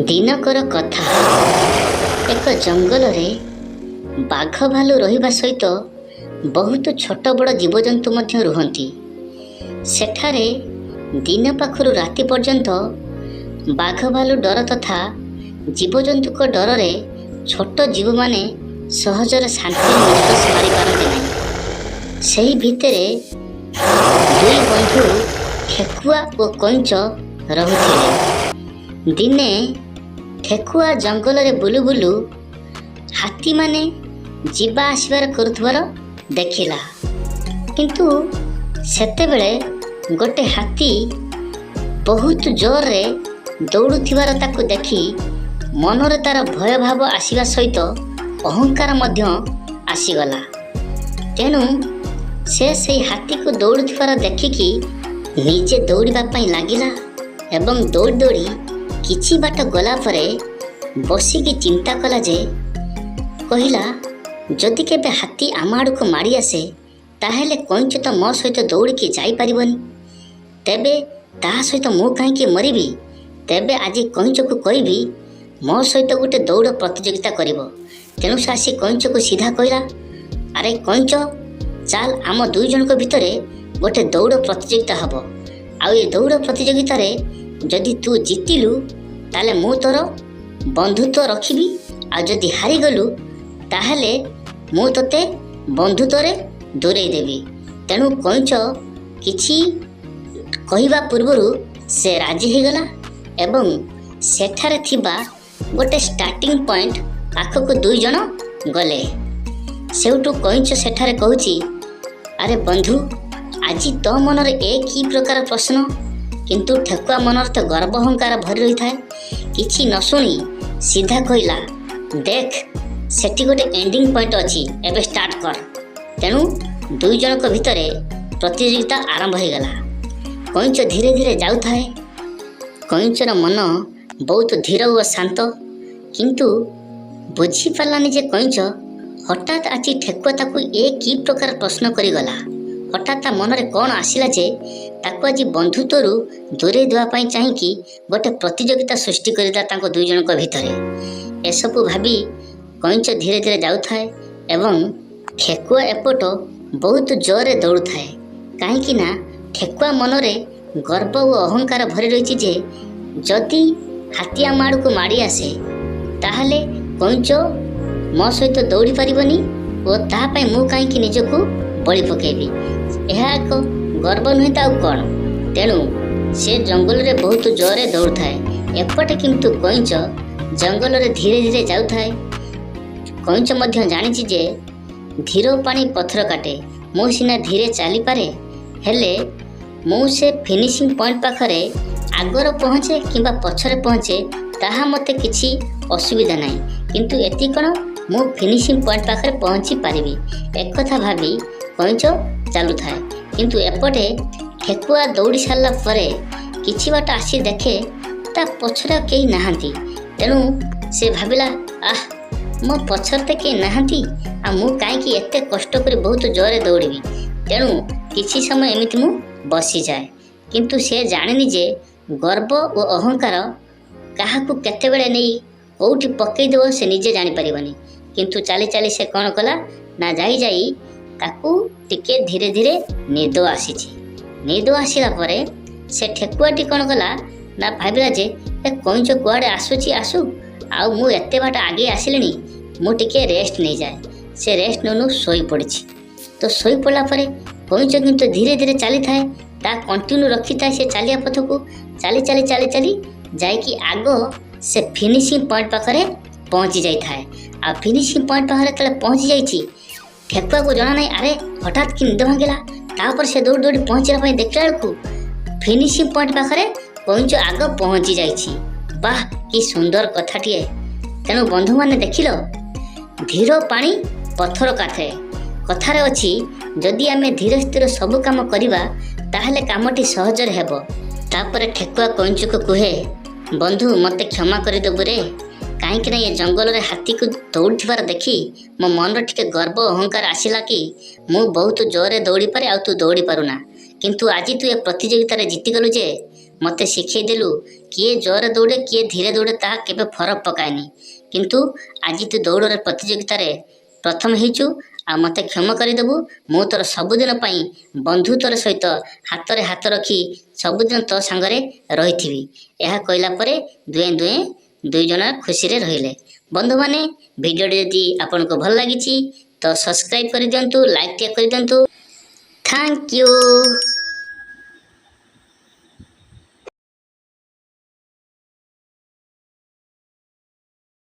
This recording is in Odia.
ଦିନକର କଥା, ଏକ ଜଙ୍ଗଲରେ ବାଘ ଭାଲୁ ରହିବା ସହିତ ବହୁତ ଛୋଟ ବଡ଼ ଜୀବଜନ୍ତୁ ମଧ୍ୟ ରୁହନ୍ତି। ସେଠାରେ ଦିନ ପାଖରୁ ରାତି ପର୍ଯ୍ୟନ୍ତ ବାଘ ଭାଲୁ ଡର ତଥା ଜୀବଜନ୍ତୁଙ୍କ ଡରରେ ଛୋଟ ଜୀବମାନେ ସହଜରେ ଶାନ୍ତିରେ ନିଶ୍ୱାସ ମାରିପାରନ୍ତି ନାହିଁ। ସେହି ଭିତରେ ଦୁଇ ବନ୍ଧୁ ଠେକୁଆ ଓ କଇଁଚ ରହୁଥିଲେ। ଦିନେ ଠେକୁଆ ଜଙ୍ଗଲରେ ବୁଲୁ ବୁଲୁ ହାତୀମାନେ ଯିବା ଆସିବାର କରୁଥିବାର ଦେଖିଲା। କିନ୍ତୁ ସେତେବେଳେ ଗୋଟେ ହାତୀ ବହୁତ ଜୋରରେ ଦୌଡ଼ୁଥିବାର ତାକୁ ଦେଖି ମନରେ ତାର ଭୟଭାବ ଆସିବା ସହିତ ଅହଙ୍କାର ମଧ୍ୟ ଆସିଗଲା। ତେଣୁ ସେ ସେଇ ହାତୀକୁ ଦୌଡ଼ୁଥିବାର ଦେଖିକି ନିଜେ ଦୌଡ଼ିବା ପାଇଁ ଲାଗିଲା ଏବଂ ଦୌଡ଼ି ଦୌଡ଼ି କିଛି ବାଟ ଗଲା ପରେ ବସିକି ଚିନ୍ତା କଲା ଯେ, କହିଲା, ଯଦି କେବେ ହାତୀ ଆମ ଆଡ଼କୁ ମାଡ଼ି ଆସେ, ତାହେଲେ କଇଁଚ ତ ମୋ ସହିତ ଦୌଡ଼ିକି ଯାଇପାରିବନି। ତେବେ ତା ସହିତ ମୁଁ କାହିଁକି ମରିବି? ତେବେ ଆଜି କଇଁଚକୁ କହିବି, ମୋ ସହିତ ଗୋଟେ ଦୌଡ଼ ପ୍ରତିଯୋଗିତା କରିବ। ତେଣୁ ସେ ଆସି କଇଁଚକୁ ସିଧା କହିଲା, ଆରେ କଇଁଚ, ଚାଲ, ଆମ ଦୁଇ ଜଣଙ୍କ ଭିତରେ ଗୋଟେ ଦୌଡ଼ ପ୍ରତିଯୋଗିତା ହେବ। ଆଉ ଏ ଦୌଡ଼ ପ୍ରତିଯୋଗିତାରେ ଯଦି ତୁ ଜିତିଲୁ, ତାହେଲେ ମୁଁ ତୋର ବନ୍ଧୁତ୍ୱ ରଖିବି, ଆଉ ଯଦି ହାରିଗଲୁ, ତାହେଲେ ମୁଁ ତୋତେ ବନ୍ଧୁତ୍ୱରେ ଦୂରେଇ ଦେବି। ତେଣୁ କଇଁଚ କିଛି କହିବା ପୂର୍ବରୁ ସେ ରାଜି ହେଇଗଲା ଏବଂ ସେଠାରେ ଥିବା ଗୋଟେ ଷ୍ଟାର୍ଟିଂ ପଏଣ୍ଟ ପାଖକୁ ଦୁଇ ଜଣ ଗଲେ। ସେଇଠୁ କଇଁଚ ସେଠାରେ କହୁଛି, ଆରେ ବନ୍ଧୁ, ଆଜି ତୋ ମନରେ ଏ କି ପ୍ରକାର ପ୍ରଶ୍ନ? କିନ୍ତୁ ଠେକୁଆ ମନରେ ତ ଗର୍ବ ଅହଙ୍କାର ଭରି ରହିଥାଏ। କିଛି ନ ଶୁଣି ସିଧା କହିଲା, ଦେଖ, ସେଠି ଗୋଟେ ଏଣ୍ଡିଂ ପଏଣ୍ଟ ଅଛି, ଏବେ ଷ୍ଟାର୍ଟ କର। ତେଣୁ ଦୁଇ ଜଣଙ୍କ ଭିତରେ ପ୍ରତିଯୋଗିତା ଆରମ୍ଭ ହୋଇଗଲା। କଇଁଚ ଧୀରେ ଧୀରେ ଯାଉଥାଏ। କଇଁଚର ମନ ବହୁତ ଧୀର ଓ ଶାନ୍ତ। କିନ୍ତୁ ବୁଝିପାରିଲାନି ଯେ କଇଁଚ ହଠାତ୍ ଆଜି ଠେକୁଆ ତାକୁ ଏ କି ପ୍ରକାର ପ୍ରଶ୍ନ କରିଗଲା। ହଠାତ୍ ତା ମନରେ କ'ଣ ଆସିଲା ଯେ ତାକୁ ଆଜି ବନ୍ଧୁତ୍ୱରୁ ଦୂରେଇ ଦେବା ପାଇଁ ଚାହିଁକି ଗୋଟେ ପ୍ରତିଯୋଗିତା ସୃଷ୍ଟି କରିଦେଲା ତାଙ୍କ ଦୁଇ ଜଣଙ୍କ ଭିତରେ। ଏସବୁ ଭାବି କଇଁଚ ଧୀରେ ଧୀରେ ଯାଉଥାଏ ଏବଂ ଠେକୁଆ ଏପଟ ବହୁତ ଜୋରରେ ଦୌଡ଼ୁଥାଏ। କାହିଁକି ନା ଠେକୁଆ ମନରେ ଗର୍ବ ଓ ଅହଙ୍କାର ଭରି ରହିଛି ଯେ ଯଦି ହାତୀ ଆମ ଆଡ଼କୁ ମାଡ଼ି ଆସେ, ତାହେଲେ କଇଁଚ ମୋ ସହିତ ଦୌଡ଼ି ପାରିବନି ଓ ତା ପାଇଁ ମୁଁ କାହିଁକି ନିଜକୁ ବଳି ପକାଇବି? ଏହା ଏକ ଗର୍ବ ନୁହେଁ ତ ଆଉ କ'ଣ? ତେଣୁ ସେ ଜଙ୍ଗଲରେ ବହୁତ ଜୋରରେ ଦୌଡ଼ୁଥାଏ। ଏପଟେ କିନ୍ତୁ କଇଁଚ ଜଙ୍ଗଲରେ ଧୀରେ ଧୀରେ ଯାଉଥାଏ। କଇଁଚ ମଧ୍ୟ ଜାଣିଛି ଯେ ଧୀର ପାଣି ପଥର କାଟେ। ମୁଁ ସିନା ଧୀରେ ଚାଲିପାରେ, ହେଲେ ମୁଁ ସେ ଫିନିସିଂ ପଏଣ୍ଟ ପାଖରେ ଆଗରେ ପହଞ୍ଚେ କିମ୍ବା ପଛରେ ପହଞ୍ଚେ, ତାହା ମୋତେ କିଛି ଅସୁବିଧା ନାହିଁ। କିନ୍ତୁ ଏତିକି କ'ଣ, ମୁଁ ଫିନିସିଂ ପଏଣ୍ଟ ପାଖରେ ପହଞ୍ଚି ପାରିବି। ଏକଥା ଭାବି କଇଁଚ ଚାଲୁଥାଏ। କିନ୍ତୁ ଏପଟେ ଠେକୁଆ ଦୌଡ଼ି ସାରିଲା ପରେ କିଛି ବାଟ ଆସି ଦେଖେ ତା ପଛରେ ଆଉ କେହି ନାହାନ୍ତି। ତେଣୁ ସେ ଭାବିଲା, ଆহ, ମୋ ପଛରେ ତ କେହି ନାହାନ୍ତି, ଆଉ ମୁଁ କାହିଁକି ଏତେ କଷ୍ଟ କରି ବହୁତ ଜୋରରେ ଦୌଡ଼ିବି? ତେଣୁ କିଛି ସମୟ ଏମିତି ମୁଁ ବସିଯାଏ। କିନ୍ତୁ ସେ ଜାଣିନି ଯେ ଗର୍ବ ଓ ଅହଙ୍କାର କାହାକୁ କେତେବେଳେ ନେଇ କେଉଁଠି ପକେଇଦେବ, ସେ ନିଜେ ଜାଣିପାରିବନି। କିନ୍ତୁ ଚାଲି ଚାଲି ସେ କ'ଣ କଲା ନା ଯାଇ ଯାଇ ତାକୁ ଟିକେ ଧୀରେ ଧୀରେ ନିଦ ଆସିଛି। ନିଦ ଆସିଲା ପରେ ସେ ଠେକୁଆଟି କ'ଣ କଲା ନା ଭାବିଲା ଯେ ଏ କଇଁଚ କୁଆଡ଼େ ଆସୁଛି ଆସୁ, ଆଉ ମୁଁ ଏତେ ବାଟ ଆଗେଇ ଆସିଲିଣି, ମୁଁ ଟିକେ ରେଷ୍ଟ ନେଇଯାଏ। ସେ ରେଷ୍ଟ ନେଉ ନେଉ ଶୋଇପଡ଼ିଛି। ତ ଶୋଇପଡ଼ିଲା ପରେ କଇଁଚ କିନ୍ତୁ ଧୀରେ ଧୀରେ ଚାଲିଥାଏ, ତା କଣ୍ଟିନ୍ୟୁ ରଖିଥାଏ ସେ ଚାଲିବା ପଥକୁ। ଚାଲି ଚାଲି ଚାଲି ଚାଲି ଯାଇକି ଆଗ ସେ ଫିନିସିଂ ପଏଣ୍ଟ ପାଖରେ ପହଞ୍ଚି ଯାଇଥାଏ। ଆଉ ଫିନିସିଂ ପଏଣ୍ଟ ପାଖରେ ଯେତେବେଳେ ପହଞ୍ଚି ଯାଇଛି, ଠେକୁଆକୁ ଜଣା ନାହିଁ, ଆରେ ହଠାତ୍ କି ନିଦ ଭାଙ୍ଗିଲା। ତାପରେ ସେ ଦୌଡ଼ି ଦୌଡ଼ି ପହଞ୍ଚିବା ପାଇଁ ଦେଖିଲା ବେଳକୁ ଫିନିସିଂ ପଏଣ୍ଟ ପାଖରେ କଇଁଚ ଆଗ ପହଞ୍ଚି ଯାଇଛି। ବାহ, କି ସୁନ୍ଦର କଥାଟିଏ! ତେଣୁ ବନ୍ଧୁମାନେ, ଦେଖିଲ, ଧୀର ପାଣି ପଥର କାଟେ। କଥାରେ ଅଛି, ଯଦି ଆମେ ଧୀର ସ୍ଥିର ସବୁ କାମ କରିବା, ତାହେଲେ କାମଟି ସହଜରେ ହେବ। ତାପରେ ଠେକୁଆ କଇଁଚକୁ କୁହେ, ବନ୍ଧୁ, ମୋତେ କ୍ଷମା କରିଦେବୁ ରେ। କାହିଁକି ନା ଏ ଜଙ୍ଗଲରେ ହାତୀକୁ ଦୌଡ଼ୁଥିବାର ଦେଖି ମୋ ମନରେ ଟିକେ ଗର୍ବ ଅହଙ୍କାର ଆସିଲା କି ମୁଁ ବହୁତ ଜୋରରେ ଦୌଡ଼ିପାରେ ଆଉ ତୁ ଦୌଡ଼ି ପାରୁନା। କିନ୍ତୁ ଆଜି ତୁ ଏ ପ୍ରତିଯୋଗିତାରେ ଜିତିଗଲୁ ଯେ ମୋତେ ଶିଖେଇ ଦେଲୁ କିଏ ଜୋରରେ ଦୌଡ଼େ, କିଏ ଧୀରେ ଦୌଡ଼େ, ତାହା କେବେ ଫରକ ପକାଏନି। କିନ୍ତୁ ଆଜି ତୁ ଦୌଡ଼ରେ ପ୍ରତିଯୋଗିତାରେ ପ୍ରଥମ ହେଇଛୁ ଆଉ ମୋତେ କ୍ଷମା କରିଦେବୁ। ମୁଁ ତୋର ସବୁଦିନ ପାଇଁ ବନ୍ଧୁତ୍ୱର ସହିତ ହାତରେ ହାତ ରଖି ସବୁଦିନ ତୋ ସାଙ୍ଗରେ ରହିଥିବି। ଏହା କହିଲା ପରେ ଦୁହେଁ ଦୁହେଁ ଦୁଇ ଜଣ ଖୁସିରେ ରହିଲେ। ବନ୍ଧୁମାନେ, ଭିଡ଼ିଓଟି ଯଦି ଆପଣଙ୍କୁ ଭଲ ଲାଗିଛି ତ ସବସ୍କ୍ରାଇବ୍ କରିଦିଅନ୍ତୁ, ଲାଇକ୍ ଟିକେ କରିଦିଅନ୍ତୁ। Thank you.